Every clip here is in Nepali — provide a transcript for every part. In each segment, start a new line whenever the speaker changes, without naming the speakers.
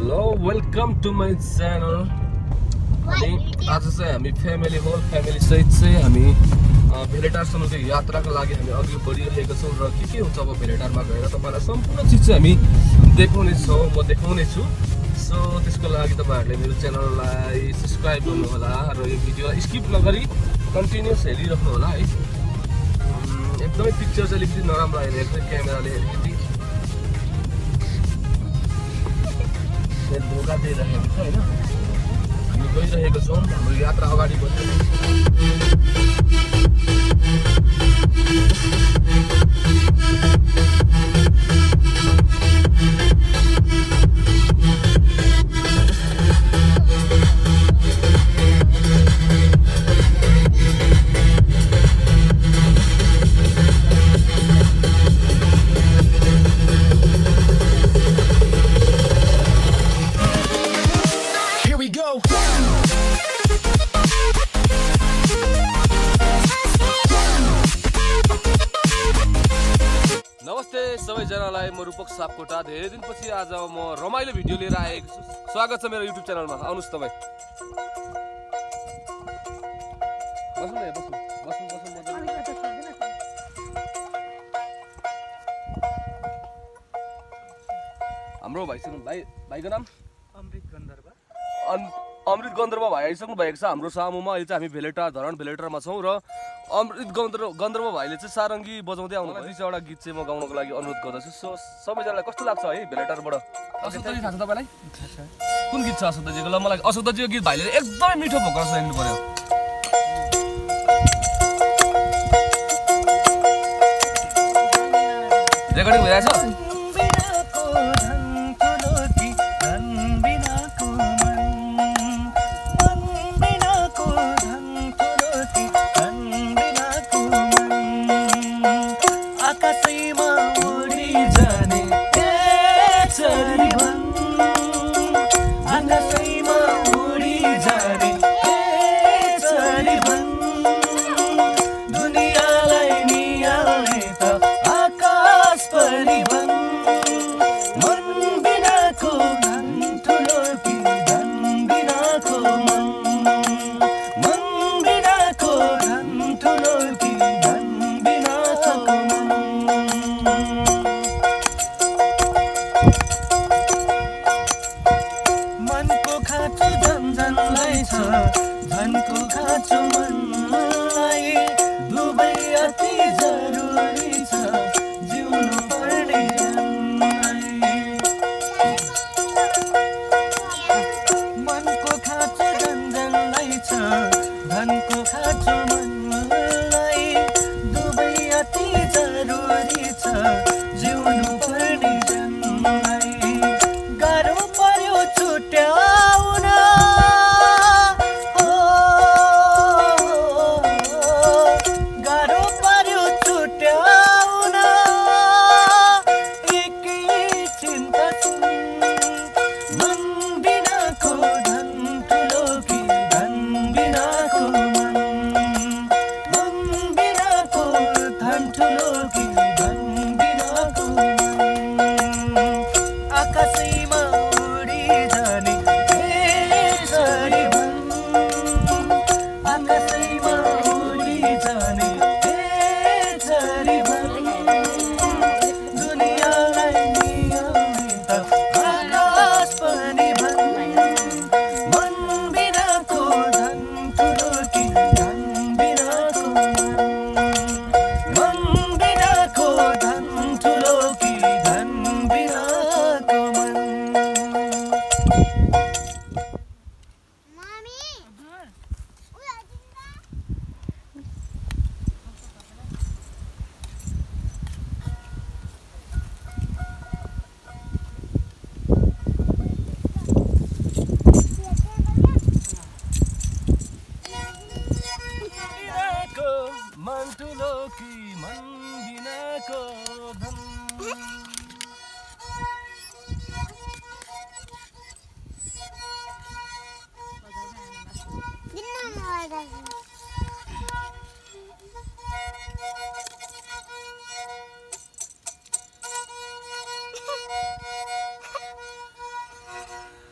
Hello welcome to my channel. अनि आज चाहिँ हामी फ्यामिली होल फ्यामिली सहित चाहिँ हामी भेलेटारसम्मको यात्राको लागि हामी अघि बढिरहेका छौँ र के हुन्छ अब भेलेटारमा गएर तपाईँलाई सम्पूर्ण चिज चाहिँ हामी देखाउनेछौँ, म देखाउनेछु। सो त्यसको लागि तपाईँहरूले मेरो च्यानललाई सब्सक्राइब गर्नुहोला र यो भिडियोलाई स्किप नगरी कन्टिन्युस हेरिराख्नु होला है। एकदमै पिक्चर चाहिँ अलिकति नराम्रो आइरहेको छ, क्यामेराले अलिकति धोका दिइरहेको छ होइन। हामी गइरहेको छौँ, हाम्रो यात्रा अगाडि बढ्दैछ। नमस्ते सबैजनालाई, म रूपक सापकोटा। धेरै दिनपछि आज म रमाइलो भिडियो लिएर आएको छु। स्वागत छ मेरो युट्युब च्यानलमा। आउनुहोस् तपाईँ। हाम्रो भाइको नाम अमृत गन्धर्व भाइ आइसक्नु भएको छ हाम्रो सामुमा। अहिले चाहिँ हामी भेलेटार धरान भेलेटारमा छौँ र अमृत गन्धर्व भाइले चाहिँ सारङ्गी बजाउँदै आउनु भयो। एउटा गीत चाहिँ म गाउनको लागि अनुरोध गर्दछु। सो सबैजनालाई कस्तो लाग्छ है भेलेटारबाट? अशोकजी थाहा छ तपाईँलाई? कुन गीत छ अशोकजीको? ल मलाई अशोकजीको गीत भाइले एकदमै मिठो भोकल सुनाउनु पर्यो। रेकर्डिङ भइरहेछ?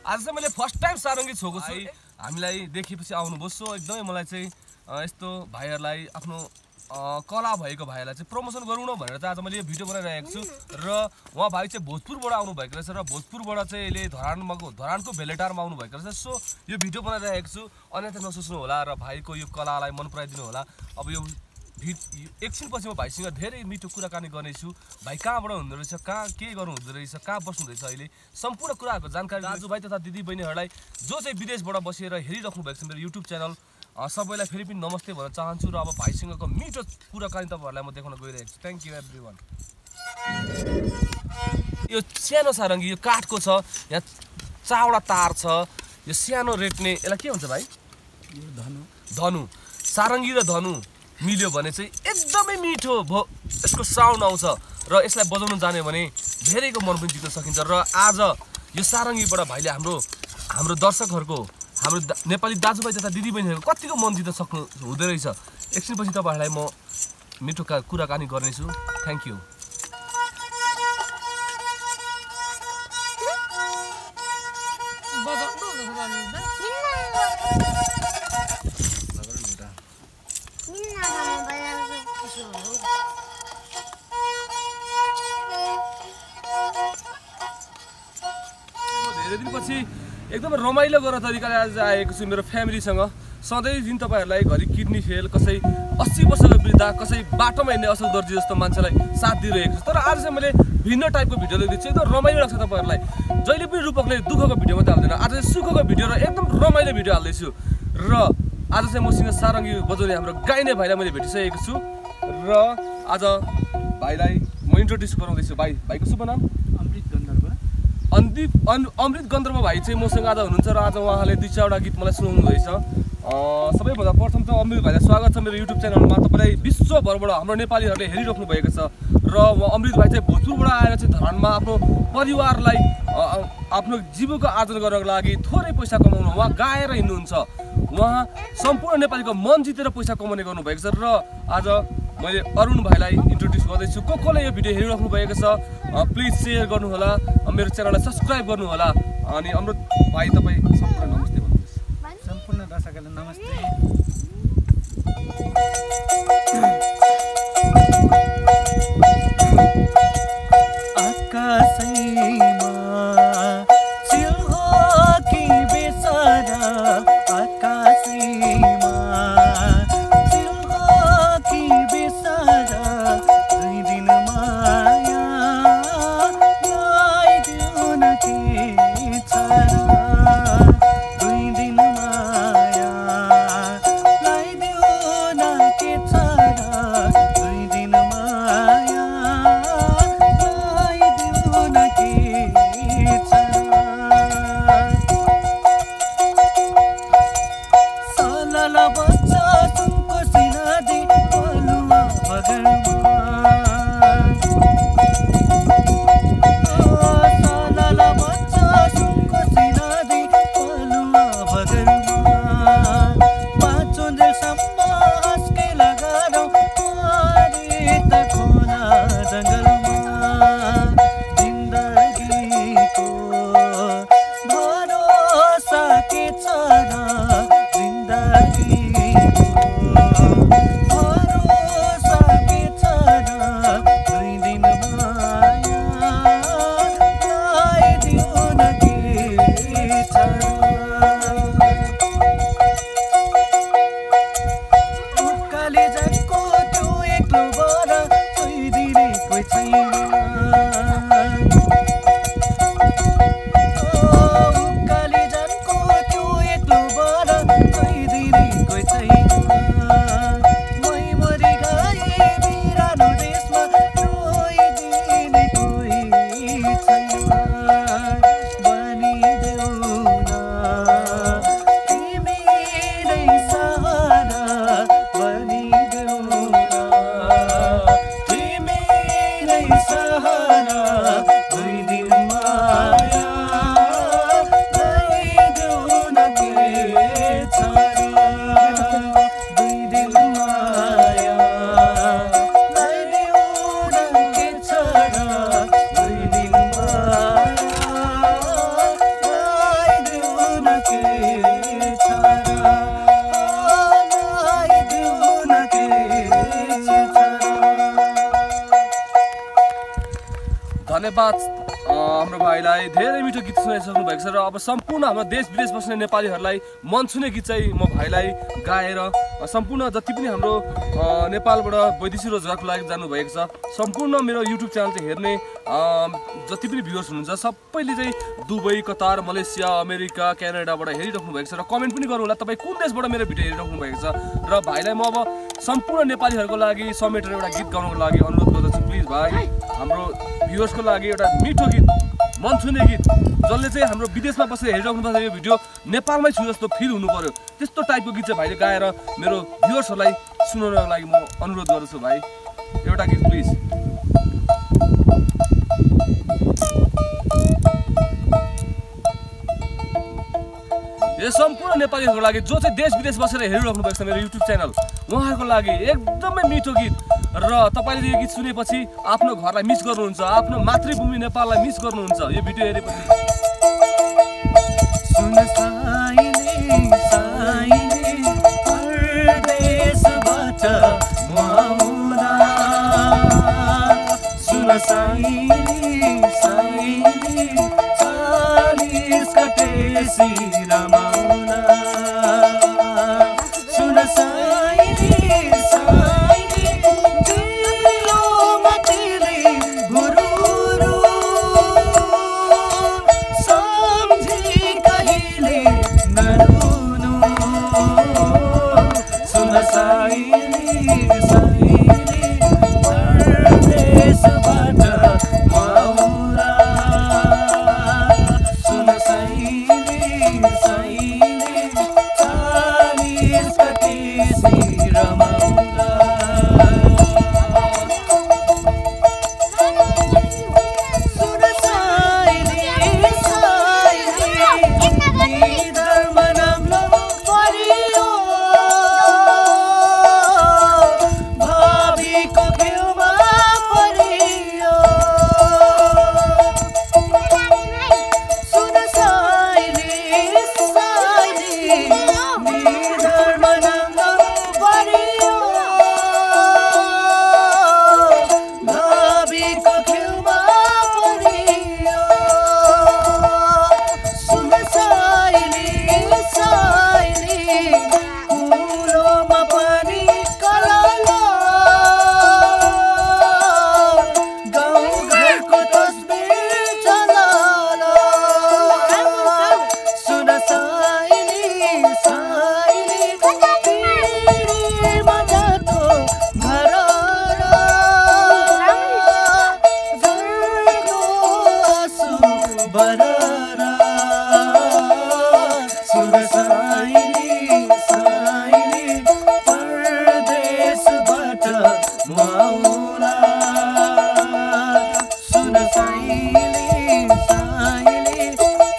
आज चाहिँ मैले फर्स्ट टाइम सारङ्गी छोएको छु। हामीलाई देखेपछि आउनुभयो, सो एकदमै मलाई चाहिँ यस्तो भाइहरूलाई आफ्नो कला भएको भाइहरूलाई चाहिँ प्रमोसन गरौँ न भनेर चाहिँ आज मैले यो भिडियो बनाइरहेको छु। र उहाँ भाइ चाहिँ भोजपुरबाट आउनुभएको रहेछ र भोजपुरबाट चाहिँ अहिले धरानको भेलेटारमा आउनुभएको रहेछ। सो यो भिडियो बनाइरहेको छु, अन्यथा नसोच्नु होला र भाइको यो कलालाई मन पराइदिनु होला। अब यो एकछिनपछि म भाइसँग धेरै मिठो कुराकानी गर्नेछु। भाइ कहाँबाट हुँदो रहेछ, कहाँ के गर्नु हुँदो रहेछ, कहाँ बस्नु हुँदैछ अहिले, सम्पूर्ण कुराहरूको जानकारी दाजुभाइ तथा दिदीबहिनीहरूलाई जो चाहिँ विदेशबाट बसेर हेरिराख्नु भएको छ मेरो युट्युब च्यानल, सबैलाई फेरि पनि नमस्ते भन्न चाहन्छु। र अब भाइसँगको मिठो कुराकानी तपाईँहरूलाई म देखाउन गइरहेको छु। Thank you everyone. यो सानो सारङ्गी यो काठको छ, यहाँ चावडा तार छ, यो सानो रेट्ने यसलाई के भन्छ भाइ? धनु। सारङ्गी र धनु मिल्यो भने चाहिँ एकदमै मिठो यसको साउन्ड आउँछ र यसलाई बजाउन जाने भने धेरैको मन पनि जित्न सकिन्छ। र आज यो सारङ्गीबाट भाइले हाम्रो दर्शकहरूको, हाम्रो नेपाली दाजुभाइ तथा दिदीबहिनीहरूको कतिको मन जित्न सक्नु हुँदो रहेछ। एकछिनपछि तपाईँहरूलाई म मिठो कुराकानी गर्नेछु। Thank you. धेरै दिनपछि एकदमै रमाइलो गरेर तरिकाले आज आएको छु मेरो फ्यामिलीसँग। सधैँ दिन तपाईँहरूलाई घरि किडनी फेल, कसै 80 वर्षको वृद्ध, कसै बाटोमा हिँड्ने असुख दर्जी जस्तो मान्छेलाई साथ दिइरहेको छु। तर आज चाहिँ मैले भिन्न टाइपको भिडियो ल्याइदिन्छु। एकदम रमाइलो लाग्छ तपाईँहरूलाई। जहिले पनि रूपकले दुःखको भिडियो मात्रै हाल्दैन, आज चाहिँ सुखको भिडियो र एकदम रमाइलो भिडियो हाल्दैछु। र आज चाहिँ मसँग सारङ्गी बजाउने हाम्रो गाइने भाइलाई मैले भेटिसकेको छु र आज भाइलाई म इन्ट्रोड्युस गराउँदैछु। भाइको शुभ नाम? अमृत गन्धर्व भाइ चाहिँ मसँग आज हुनुहुन्छ र आज उहाँले 2-4वटा गीत मलाई सुनाउनु हुँदैछ। सबैभन्दा प्रथम त अमृत भाइलाई स्वागत छ मेरो युट्युब च्यानलमा। तपाईँलाई विश्वभरबाट हाम्रो नेपालीहरूले हेरिराख्नु भएको छ र अमृत भाइ चाहिँ भोजपुरबाट आएर चाहिँ धरानमा आफ्नो परिवारलाई आफ्नो जीविका आर्जन गर्नको लागि थोरै पैसा कमाउनु उहाँ गाएर हिँड्नुहुन्छ। उहाँ सम्पूर्ण नेपालीको मन जितेर पैसा कमाउने गर्नुभएको छ। र आज मैले अरुण भाइलाई इन्ट्रोड्युस गर्दैछु। कसले यो भिडियो हेरिराख्नु भएको छ प्लिज सेयर गर्नुहोला, मेरो च्यानललाई सब्सक्राइब गर्नुहोला। अनि अमृत भाइ तपाईँ सम्पूर्ण नमस्ते भन्नुहोस्।
सम्पूर्ण दर्शकहरूलाई नमस्ते। आकाशैमा चिल्हो कि बेसारा, आकाशैमा चिल्हो कि बेसारा, दुई दिन माया लाइदिउ न के छारा, दुई दिन माया लाइदिउ न के छारा, दुई दिन माया लाइदिउ न के छारा। सालाला बच्चा सुनको सिनादी बलुवा बगरमा, सालाला बच्चा सुनको सिनादी बलुवा बगरमा, पाँचौँ दिलसम्म आस्कै लगारौँ पारी त खोला जङ्गलमा, जिन्दगीको भरोसा के छ र, जिन्दगीको भरोसा के छ र, दुई दिन माया लाइदिउ न के छ र। उकाली जाको त्यो एक्लो बर छोइदिने कोही छैन, उकाली जाको त्यो एक्लो बर छोइदिने कोही छैन, मै मरि गए बिरानो देशमा रोइदिने कोही छैन, बनिदेऊ न तिमी नै सहारा, बनिदेऊ न तिमी नै सहारा।
धन्यवाद हाम्रो भाइलाई धेरै मिठो गीत सुनाइसक्नु भएको छ र अब सम्पूर्ण हाम्रो देश विदेश बस्ने नेपालीहरूलाई मन छुने गीत चाहिँ म भाइलाई गाएर सम्पूर्ण जति पनि हाम्रो नेपालबाट वैदेशिक रोजगारको लागि जानुभएको छ सम्पूर्ण मेरो युट्युब च्यानल चाहिँ हेर्ने जति पनि भ्युअर्स हुनुहुन्छ सबैले चाहिँ दुबई कतार मलेसिया अमेरिका क्यानाडाबाट हेरिराख्नु भएको छ र कमेन्ट पनि गर्नु होला तपाईँ कुन देशबाट मेरो भिडियो हेरिराख्नु भएको छ र भाइलाई म अब सम्पूर्ण नेपालीहरूको लागि समेटेर एउटा गीत गाउनको लागि अनुरोध गर्दछु प्लिज भाइ हाम्रो भ्युअर्सको लागि एउटा मिठो गीत मन छुने गीत जसले चाहिँ हाम्रो विदेशमा बसेर हेरिराख्नु पर्छ यो भिडियो नेपालमै छु जस्तो फिल हुनु पर्यो त्यस्तो टाइपको गीत चाहिँ भाइले गाएर मेरो भ्युअर्सहरूलाई सुनाउनको लागि म अनुरोध गर्दछु भाइ एउटा गीत प्लिज यो सम्पूर्ण नेपालीहरूको लागि जो चाहिँ देश विदेश बसेर हेरिराख्नु भएको छ मेरो युट्युब च्यानल उहाँहरूको लागि एकदमै मिठो गीत र तपाईँले यो गीत सुनेपछि आफ्नो घरलाई मिस गर्नुहुन्छ आफ्नो मातृभूमि नेपाललाई मिस गर्नुहुन्छ यो भिडियो हेरेपछि
सुन साइले साइले परदेशबाट म आउँदा सुन साइले साइले 40 कटेसी रमाउला सुन साइले साइले दिलोमा तिमी गुरुरु सम्झी कहिले नरुनु सुन साइले साइले परदेशबाट म आउँला सुन साइले साइले 40 कटेसी रमाउला सुन साइले साइले निधर्म नाम्लो परियो भावीको घिउमा परियो सुन साइले साइले निधर्म नाम्लो परियो भावीको घिउमा परियो सुन साइले साइले कुलोमा पनि कललो गाउँघरको तस्बिर चलालो सुन साइले साइले पिँढीमा जातो घर घरको आँसु बररा सुन साइले साइले परदेशबाट म आउँला सुन साइले साइले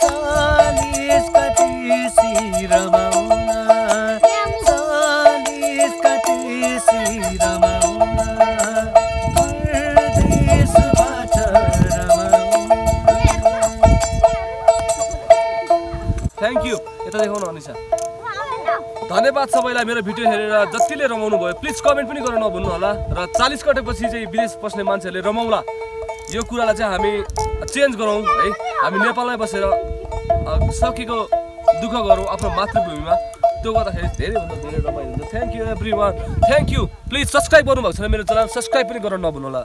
40 कटेसी रमाउला 40 कटेसी रमाउला परदेशबाट रमाउला
थ्याङ्क यू यता देखाउनु अनिसा धन्यवाद सबैलाई मेरो भिडियो हेरेर जतिले रमाउनु भयो प्लिज कमेन्ट पनि गर्न नभुल्नु होला र 40 कटेपछि चाहिँ विदेश बस्ने मान्छेहरूले रमाउला यो कुरालाई चाहिँ हामी चेन्ज गरौँ है हामी नेपालमै बसेर सकेको दुःख गरौँ आफ्नो मातृभूमिमा त्यो गर्दाखेरि धेरैभन्दा धेरै रमाइलो हुन्छ thank you everyone thank you please subscribe गर्नुभएको छैन मेरो च्यानल सब्सक्राइब पनि गर्न नभुल्नु होला